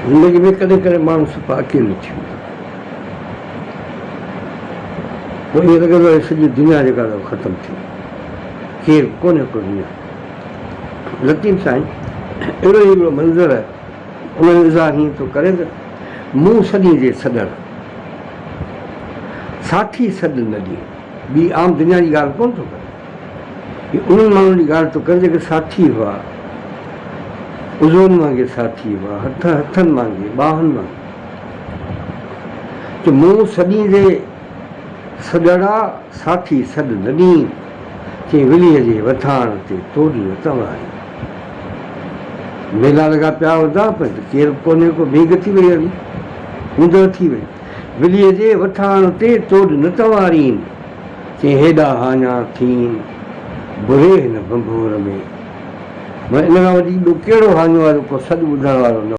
زندگي ۾ ڪڏهن ڪڏهن ماڻهو صفا اڪيلو ٿي ويندو آهي. پوء ائين لڳندو آهي سڄي دنيا جيڪا اٿو ختم ٿي وئي. ڪير به ڪونهي ڪو دنيا ۾. لطيف سائين اهڙو ئي هڪڙو منظر ان جو اظهار هيئن ٿو ڪري ته، مون سڏيندي سڏڻ، ساٿي سڏ نه ڏي. ٻي عام دنيا جي ڳالهه ڪونه ٿو ڪري. هي انهن ماڻهن جي ڳالهه ٿو ڪري جيڪي ساٿي هئا، عضون وانگي ساٿي هئا، هٿ هٿن وانگي، ٻانهن وانگي. ته مون سڏيندي سڏڙا، ساٿي سڏ نه ڏين، چي وليء جي وٿاڻ تي توڏ نه تنوارين. ميلا لڳا پيا هوندا پر ڪير به ڪونهي ڪو، ڀينگ ٿي وئي هلي، اوندهه ٿي وئي. وليء جي وٿاڻ تي توڏ نه تنوارين. چي هيڏا هاڃا ٿين بري هن ڀنڀور ۾. مگر ان کان وڌيڪ ٻيو ڪهڙو هاڃو آهي جو ڪو سڏ ٻڌڻ وارو نه.